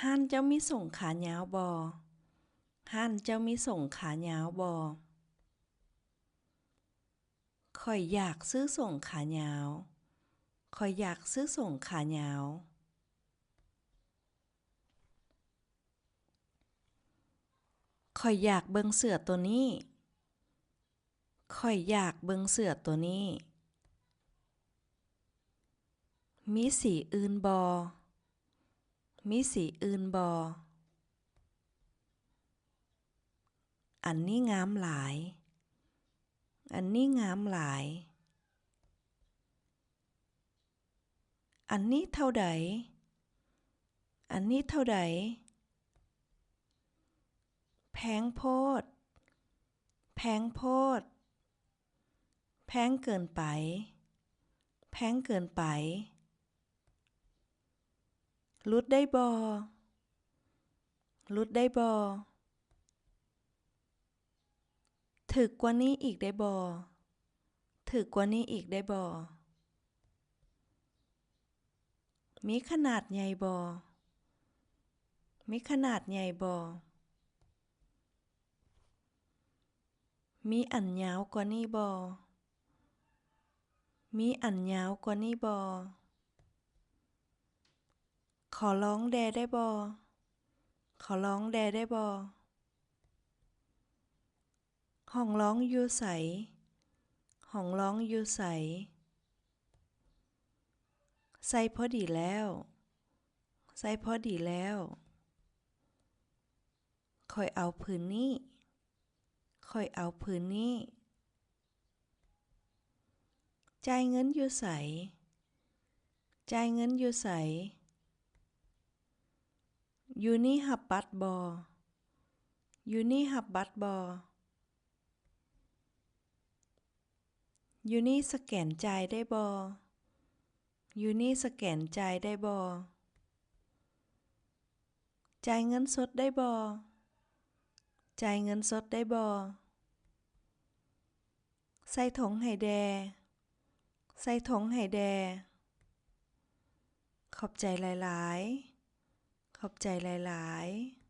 ຮ້ານເຈົ້າມີສົ້ງຂາຍາວບໍ່? ຮ້ານເຈົ້າມີສົ້ງຂາຍາວບໍ່? ຂ້ອຍຢາກຊື້ສົ້ງຂາຍາວ. ຂ້ອຍຢາກຊື້ສົ້ງຂາຍາວ. ຂ້ອຍຢາກເບິ່ງເສື້ອໂຕນີ້. ຂ້ອຍຢາກເບິ່ງເສື້ອໂຕນີ້. ມີສີອື່ນບໍ່? ມີສີອື່ນບໍ່? ອັນນີ້ງາມຫຼາຍ. ອັນນີ້ງາມຫຼາຍ. ອັນນີ້ເທົ່າໃດ? ອັນນີ້ເທົ່າໃດ? ແພງໂພດ. ແພງໂພດ. ແພງເກີນໄປ. ແພງເກີນໄປ. ຫຼຸດໄດ້ບໍ່? ຫຼຸດໄດ້ບໍ່? ຖືກກວ່ານີ້ອີກໄດ້ບໍ່? ຖືກກວ່ານີ້ອີກໄດ້ບໍ່? ມີຂະໜາດໃຫຍ່ບໍ່? ມີຂະໜາດໃຫຍ່ບໍ່? ມີອັນຍາວກວ່ານີ້ບໍ່? ມີອັນຍາວກວ່ານີ້ບໍ່? ຂໍລອງແດ່ໄດ້ບໍ່? ຂໍລອງແດ່ໄດ້ບໍ່? ຫ້ອງລອງຢູ່ໃສ? ຫ້ອງລອງຢູ່ໃສ? ໃສ່ພໍດີແລ້ວ. ໃສ່ພໍດີແລ້ວ. ຂ້ອຍເອົາຜືນນີ້. ຂ້ອຍເອົາຜືນນີ້. ຈ່າຍເງິນຢູ່ໃສ? ຈ່າຍເງິນຢູ່ໃສ? ຢູ່ນີ້ຮັບບັດບໍ່? ຢູ່ນີ້ຮັບບັດບໍ່? ຢູ່ນີ້ສະແກນຈ່າຍໄດ້ບໍ່? ຢູ່ນີ້ສະແກນຈ່າຍໄດ້ບໍ່? ຈ່າຍເງິນສົດໄດ້ບໍ່? ຈ່າຍເງິນສົດໄດ້ບໍ່? ໃສ່ຖົງໃຫ້ແດ່. ໃສ່ຖົງໃຫ້ແດ່. ຂອບໃຈຫຼາຍໆ. ຂອບໃຈຫຼາຍໆ.